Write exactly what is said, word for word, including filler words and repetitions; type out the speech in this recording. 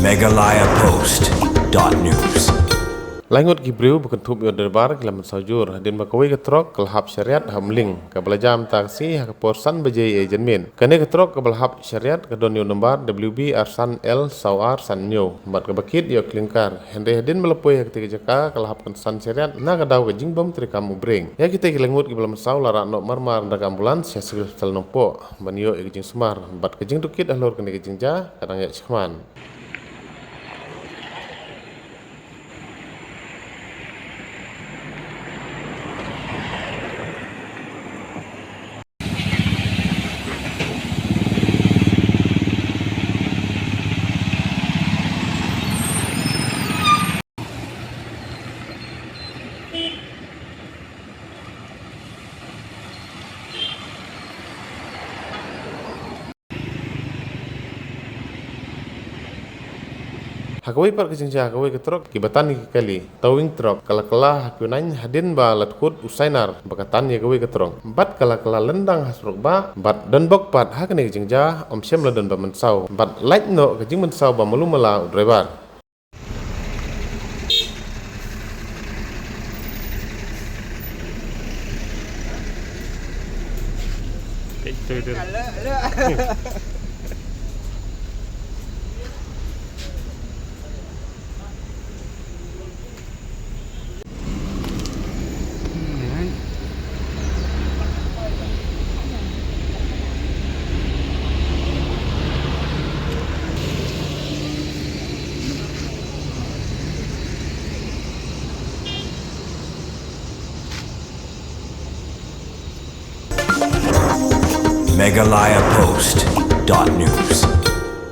Meghalaya Post dot news. Lai ngut ki briew ba kynthup ïa u driver ki la mynsaw jur hadien ba kawei ka trok ka la hap shariat ha Umling, kaba la jia mynta ka sngi ha ka por san baje ïa janmiet. Kane ka trok kaba la hap shariat ka don ïa u nombar W B ar san L saw ar san hynñiew bad kaba kit ïa u klinker. Hynrei hadien ba la poi ha katei ka jaka ka la hap kynsan shariat na ka daw ka jingbym treikam u brake. Ïa kitei ki lai ngut kiba la mynsaw la rah noh marmar da ka ambulance sha Civil Hospital Nongpoh ban ïoh ïa ka jingsumar, bad ka jingtohkit halor kane ka jingjia ka dang ïaid shakhmat. Ha kawei pat ka jingjia, kawei ka trok kiba tan ïa ki kali, towing truck, ka la kylla ha Kyunaiñ hadien ba la dkut u sainar ba ka tan ïa kawei ka trok, bad ka la kylla lyndang ha surok bah. Bad donbok pat ha kane ka jingjia ym shym la don ba mynsaw, bad lait noh ka jingmynsaw ba malu mala u driver. Meghalaya Post dot news.